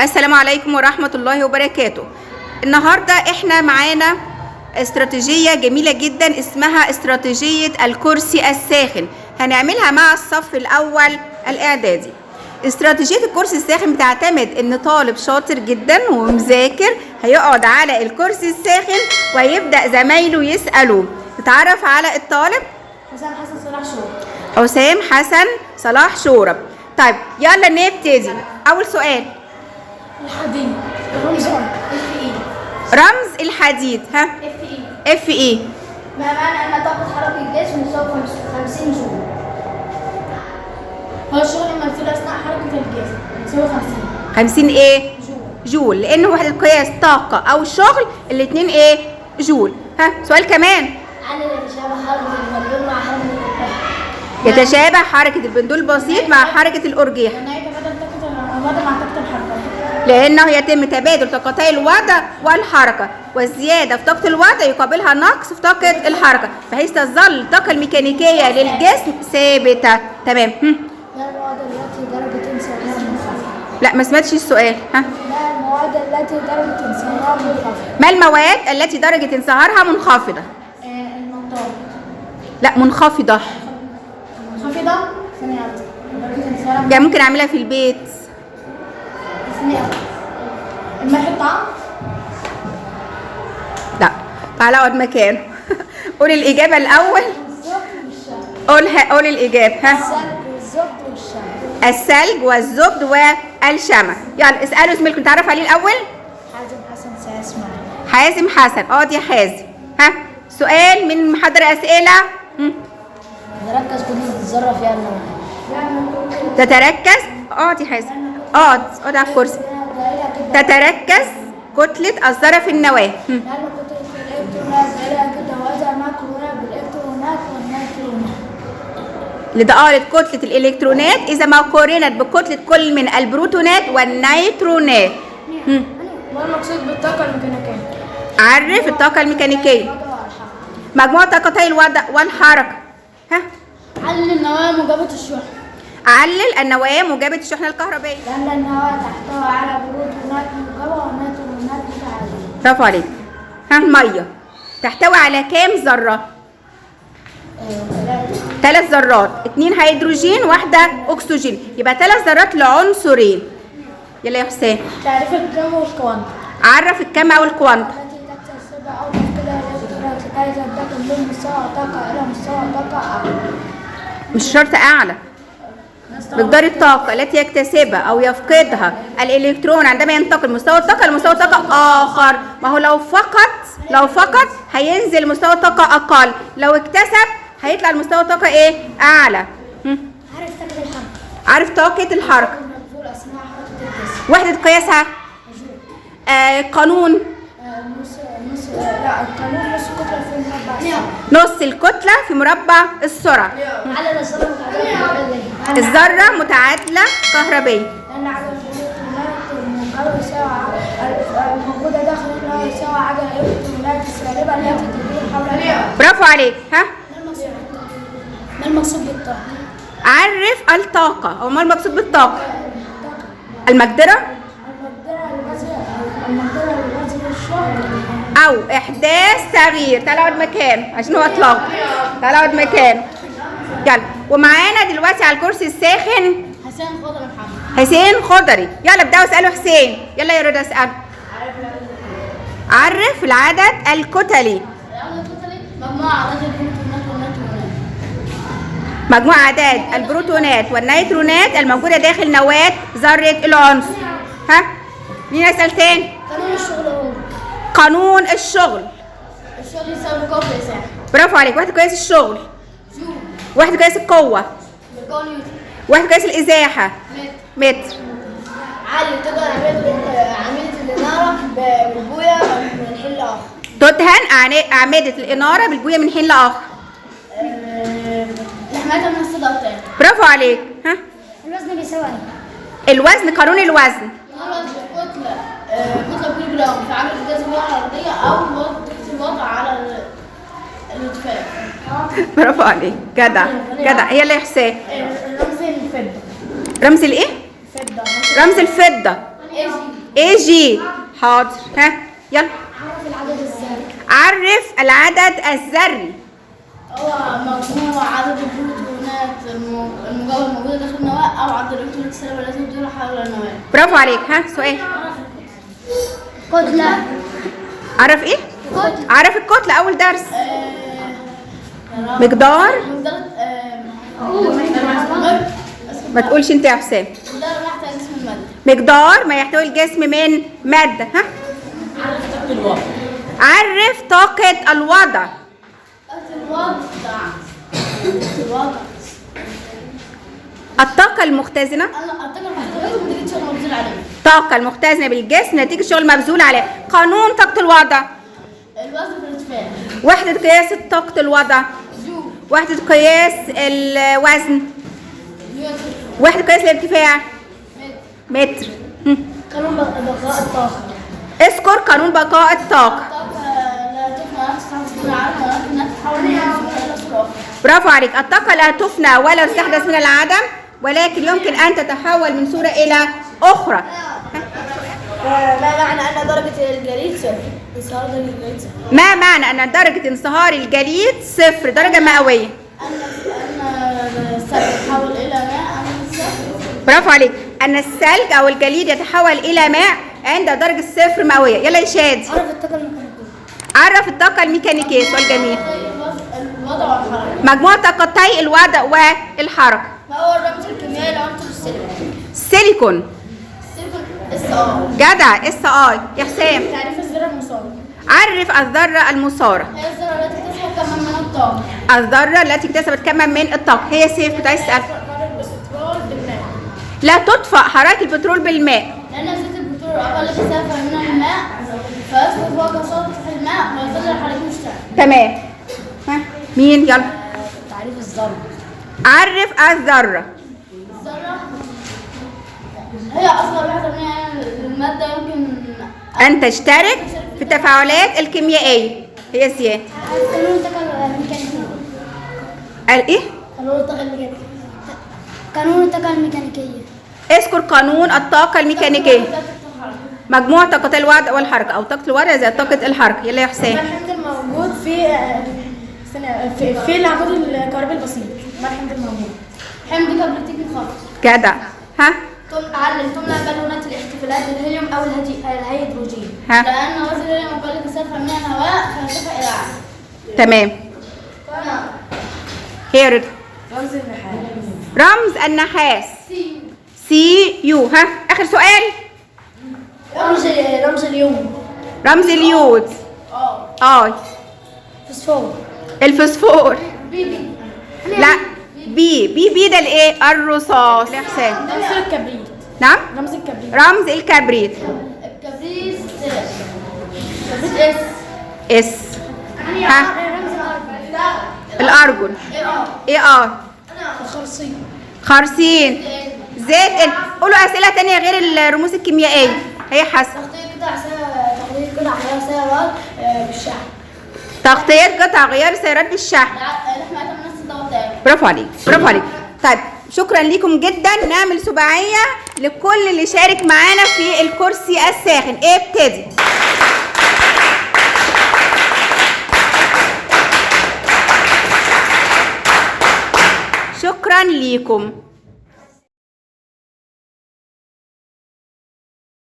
السلام عليكم ورحمة الله وبركاته. النهاردة احنا معانا استراتيجية جميلة جدا اسمها استراتيجية الكرسي الساخن، هنعملها مع الصف الأول الإعدادي. استراتيجية الكرسي الساخن بتعتمد ان طالب شاطر جدا ومذاكر هيقعد على الكرسي الساخن ويبدأ زمايله يسألوه. نتعرف على الطالب حسام حسن صلاح شو. حسام حسن صلاح شورب. طيب يلا نبتدي. أول سؤال، الحديد رمزه Fe. رمز الحديد ها؟ Fe. Fe. ما معنى ان طاقة حركة الجسم يساوي 50 جول؟ هو الشغل المبذول اثناء حركة الجسم يساوي 50 50 ايه؟ جول. جول، لان وحدة قياس طاقة او شغل الاتنين ايه؟ جول. ها سؤال كمان، علل يتشابه حركة البندول مع حركة الأرجيحة. يتشابه حركة البندول البسيط مع حركة الأرجيحة لأنه يتبادل طاقة الوضع مع طاقة الحركة. لأنه يتم تبادل طاقتي الوضع والحركة، والزيادة في طاقة الوضع يقابلها نقص في طاقة الحركة، بحيث تظل الطاقة الميكانيكية للجسم ثابتة. تمام. ما المواد التي درجة انصهارها منخفضة؟ لا ما سمعتش السؤال. ها، ما المواد التي درجة انصهارها منخفضة؟ ما المواد التي درجة انصهارها منخفضة؟ المطاط. لا منخفضة، منخفضة؟ ثانية واحدة. درجة انصهارها يعني ممكن أعملها في البيت. ثانية واحدة. الملح الطعام؟ لا تعالى اقعد مكانه. قول الإجابة الأول. قولها، قول الإجابة. ها، الثلج والزبد والشمع. الثلج والزبد والشمع. يلا اسألوا زميلكم، تعرف عليه الأول. حازم حسن سيسمع. حازم حسن، اقعد يا حازم. ها سؤال من محاضرة أسئلة. نركز كتلة الذرة فيها النواة. تتركز، اقعد يا حازم، اقعد اقعد على الكرسي. تتركز كتلة الذرة في النواة. لأن كتلة الإلكترونات ضئيلة جدا، وإذا ما قورنت بالإلكترونات والنيوترونات. لضآلة كتلة الإلكترونات إذا ما قورنت بكتلة كل من البروتونات والنيترونات. ما المقصود بالطاقة الميكانيكية؟ عرف الطاقة الميكانيكية. مجموع طاقتي الوضع والحركة. ها، علل النواة موجبة الشحنة. علل النواة موجبة الشحنة الكهربائية. لأن النواة تحتوي على بروتونات موجبة ونيوترونات متعادلة. برافو عليك. ها المية تحتوي على كام ذرة؟ ثلاثة. 3 ذرات، 2 هيدروجين واحدة أكسجين، يبقى 3 ذرات لعنصرين. يلا يا حسام. تعريف الكم والكوانتا. عرف الكم أو الكوانتا. التي تكتسبها أو تفقدها الإلكترونات لكي تنتقل من مستوى طاقة إلى مستوى طاقة أعلى. مش شرط أعلى. مقدار الطاقة التي يكتسبها أو يفقدها الإلكترون عندما ينتقل مستوى الطاقة لمستوى طاقة آخر. ما هو لو فقد، لو فقد هينزل مستوى طاقة أقل، لو اكتسب هيطلع لمستوى طاقة إيه؟ أعلى. عارف طاقة الحركة. عارف طاقة الحركة. المبذول أثناء حركة الجسم. وحدة قياسها؟ قانون. نص نص، لا القانون نص كتلة في مربع. نص الكتلة في مربع السرعة. على الذرة متعادلة. الذرة متعادلة كهربية. لأن عدد الإلكترونات الموجبة يساوي الموجودة داخل النواة يساوي عدد الإلكترونات السالبة التي تدور حول النواة. برافو عليك. ها، ما المقصود بالطاقة؟ عرف الطاقة أو ما المقصود بالطاقة؟ المقدرة المقدرة لبذل الشغل أو إحداث تغيير. تعالى اقعد مكان عشان هو اتلخبط. تعالى اقعد مكان. يلا ومعانا دلوقتي على الكرسي الساخن حسين خضر محمد. حسين خضري. يلا ابدأوا اسألوا حسين. يلا يا رضا اسأل. عرف العدد الكتلي. العدد الكتلي مجموعة أعداد البروتونات والنيوترونات. مجموع أعداد البروتونات والنيترونات الموجودة داخل نواة ذرة العنصر. ها مين يسأل تاني؟ قانون الشغل هو قانون الشغل. الشغل يساوي قوة في إزاحة. برافو عليك. وحدة قياس الشغل. جول. وحدة قياس القوة. بالقوة نيوتن. وحدة قياس الإزاحة. متر. متر. علي تقدر عملية الإنارة بالبوية من حين لآخر. تدهن أعمدة الإنارة بالبوية من حين لآخر. لحمايتها من الصدى. برافو عليك. ها الوزن بيساوي ايه؟ الوزن، قانون الوزن. قانون كتلة كتلة كل جرام في عجلة الجاذبية الأرضية أو الوضع على الارتفاع. برافو عليك، جدع جدع. يلا يا حسام. رمز الفضة. رمز الإيه؟ الفضة. رمز الفضة. Ag. حاضر. ها يلا. عرف العدد الذري. عرف العدد الذري. هو مجموع عدد البروتونات المجاورة الموجودة داخل النواة أو عدد الإلكترونات السالبة التي تدور حول النواة. برافو عليك. ها سؤال. كتلة. عرف ايه؟ كتلة. عرف الكتلة اول درس. مقدار. ما تقولش انت يا حسام. مقدار ما يحتوي جسم المادة. مقدار ما يحتوي الجسم من مادة. ها عرف طاقة الوضع. الوضع. الوضع. الطاقة المختزنة. الطاقة المختزنة نتيجة شغل مبذول عليه. الطاقة المختزنة بالجسم نتيجة شغل مبذول عليه. قانون طاقة الوضع. الوزن في الارتفاع. وحدة قياس طاقة الوضع. جول. وحدة قياس الوزن. نيوتن. وحدة قياس الارتفاع. متر. قانون بقاء الطاقة. اذكر قانون بقاء الطاقة. الطاقة لا تفنى ولا تستحدث من العدم ولكنها تتحول من صورة إلى صورة أخرى. برافو عليك. الطاقة لا تفنى ولا تستحدث من العدم، ولكن يمكن أن تتحول من صورة إلى أخرى. ما معنى أن درجة الجليد صفر؟ انصهار درجة الجليد صفر. ما معنى أن درجة انصهار الجليد صفر درجة مئوية؟ أن الثلج يتحول إلى ماء عند الصفر. برافو عليك. أن الثلج أو الجليد يتحول إلى ماء عند درجة صفر مئوية. يلا يا شادي. عرف الطاقة الميكانيكية. عرف الطاقة الميكانيكية. سؤال جميل. الوضع والحركة. مجموع طاقتي الوضع والحركة. ما هو الرمز الكيميائي لعنصر السيليكون؟ سيليكون. السيليكون Si. جدع. Si. يا حسام. تعريف الذرة المسارة. عرف الذرة المسارة. هي الذرة التي اكتسبت كما من الطاقة. الذرة التي اكتسبت كما من الطاقة. هي سيف كنت عايز تسأل. البترول بالماء. لا تطفأ حرارة البترول بالماء. لأن زيت البترول أقل كثافة من الماء فيسقط فوق سطح الماء ويظل الحريق مشتعل. تمام. ها مين يلا. تعريف الذرة. عرف الذرة. الذرة هي أصغر وحدة من المادة يمكن أن تشترك في التفاعلات الكيميائية. هي زياد. قانون الطاقة الميكانيكية. قال إيه؟ قانون الطاقة الميكانيكية. قانون الطاقة الميكانيكية. اذكر قانون الطاقة الميكانيكية. مجموع طاقتي الوضع والحركة أو طاقة الوضع زائد طاقة الحركة. يلا يا حسام. ما الحمض الموجود في في العمود الكهربي البسيط؟ ما الحمض الموجود؟ حمض كبريتيك منخفض. جدع. ها علل تملأ بالونات الاحتفالات بالهيليوم أو الهيدروجين. ها. لأن وزن الهيليوم أقل كثافة من الهواء فيرتفع إلى أعلى. تمام. هي رضا. رمز النحاس. رمز النحاس. Cu. ها آخر سؤال. رمز اليود. رمز اليود. I. فوسفور. الفوسفور. Pb. لا B Pb ده الايه؟ الرصاص. يا حسام. رمز الكبريت. نعم. رمز الكبريت. رمز الكبريت. الكبريت كبريت S. S. ها الارجون. Ar. خرسين. خرسين. Zn. قولوا اسئله تانية غير الرموز الكيميائيه. هي حسن. تغطية قطع غيار سيارات بالشحن. تغطيه قطع غيار سيارات بالشحن. لحمة أتم نفس الضغط. برافو عليك. برافو عليك. طيب شكرا ليكم جدا. نعمل سباعيه لكل اللي شارك معانا في الكرسي الساخن. ابتدي. شكرا ليكم.